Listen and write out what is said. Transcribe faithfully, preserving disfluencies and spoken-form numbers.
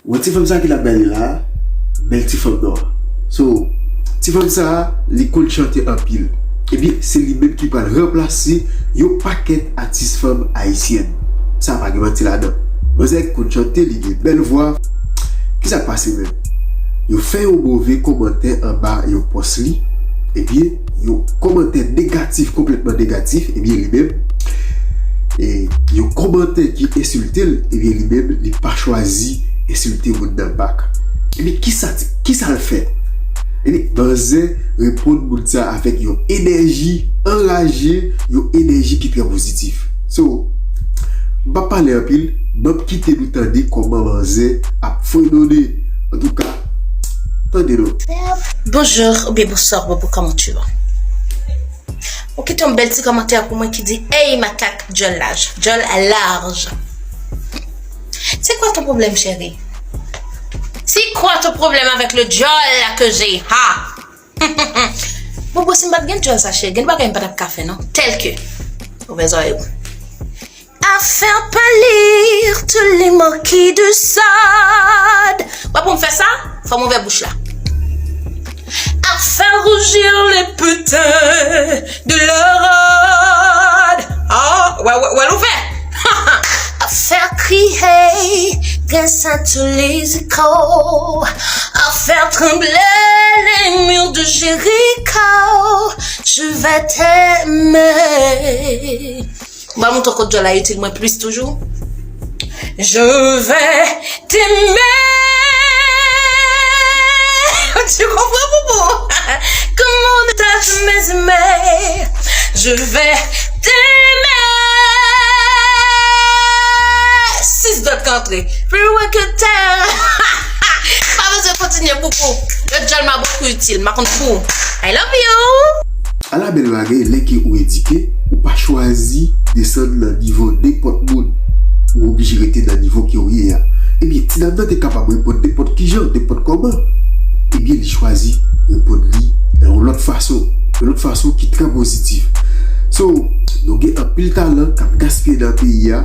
Wè ti fanm sa ki l ap gade la, bèl ti fanm nwa. So, ti fanm sa, li konn chante anpil. Ebyen, se li menm ki pral ranplase yon pakèt atis fanm ayisyèn. Sa pa gen manti ladan. Manzè konn chante, li gen bèl vwa. Kisa k pase menm? Yo fè yon move kòmantè anba yon pòs li. Ebyen, yon kòmantè negatif, konplètman negatif, ebyen li menm, e yon kòmantè ki ensilte l, ebyen li menm, li pa chwazi ensilte moun nan back. Ebyen, kisa, kisa l fè? Ebyen, manzè reponn moun sa avèk yon enèji anraje, yon enèji ki trè pozitif. So, m p ap pale anpil, m ap kite nou tande kòman manzè ap fredone. Antouka, tande non. Bonjour oubyen bonsoir bobo, comment tu vas? Ou kite yon bèl ti kòmantè pou mwen ki di, hey makak, djòl laj, djòl laj. C'est quoi ton problème, chérie? C'est quoi ton problème avec le djòl là que j'ai, ha? Bobo, si m pa t gen djòl sa, cheri, gen bagay m pa t ap ka fè non. Tel que, ouvè zòrèy ou. À faire pâlir tous les marquis du Sade. Wè, pou m fè sa, fò m ouvè bouch la. À faire rougir les putains de la rade. Ah, wè, wè, wè l ouvè. À faire crier, grincer tous les échos. À faire trembler les murs de Jéricho. Je vais t'aimer. Ou pa montre kot djòl la itil mwen plis toujou? Je vais t'aimer. Tu comprends, bobo? Comment ne t'as jamais aimé? Je vais t'aimer. Sis dwèt k antre. Plus loin que terre. Pa bezwen kontinye, bobo. Le djòl mwen bokou itil. M pa konn pou ou. I love you. Ala bèl bagay lè ke ou edike, ou pa chwazi desann nan nivo nenpòt moun. Ou oblije rete nan nivo ke ou ye a. Ebyen, ti dam nan te kapab reponn nenpòt kijan, nenpòt kòman. Ebyen, li chwazi reponn li nan yon lòt fason. Yon lòt fason ki trè pozitif. So, nou gen anpil talan k ap gaspiye nan peyi a.